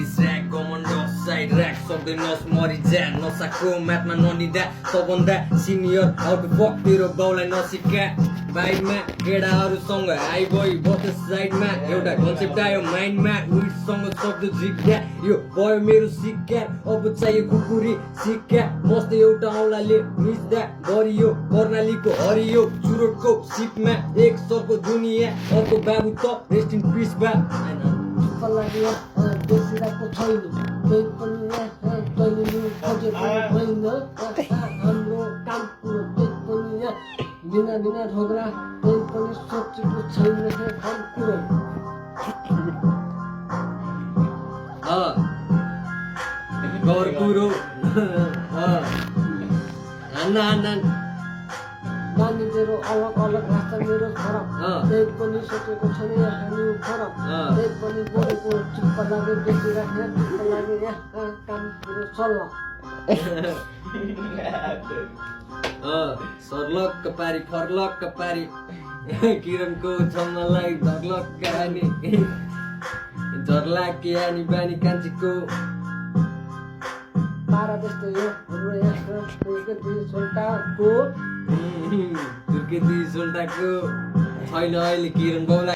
distract common side rack सक्दैनस् मरिजा नसाको म्याथमा ननिदा सबभन्दा senior how to fuck तेरो बाउलाई नसिका बाइकमा केटाहरूसँग आइबई बस साइडमा एउटा कन्सेप्ट आयो माइन्डमा उइटसँग शब्द झिक्या यो भयो मेरो सिक्का अब चाहियो कुकुरी सिक्का बस्दै एउटा औलाले मिच्दा गरियो कर्णालीको हरियो चुरोटको सिपमा एक सरको दुनियाँ अर्को बाबु त रेस्ट इन पिस बा बेसिरहेको छैन त्यही पनि तैँले खोजेको होइन हाम्रो काम कुरो त्यही पनि बिना बिना झगडा त्यही पनि सोचेको छैन काम कुरो घर कुरो हान्न नानीहरू अलग अलग रास्ता मेरो फरक त्यही पनि सोचेको छैन हामी फरक त्यही पनि बोलेको चुप्प लाग्यो बेसिराख्ने चुप्प लाग्यो यहाँ काम कुरो सल्लाह सर्लक्क पारी फर्लक्क पारी किरणको छम्मलाई झर्लक्क आनी झर्ला के आनी बानी कान्छीको पारा जस्तो यो हाम्रो यहाँ दुई सोल्टाको दुर्के दुई सोल्टाको छैन अहिले किरण बाउलाई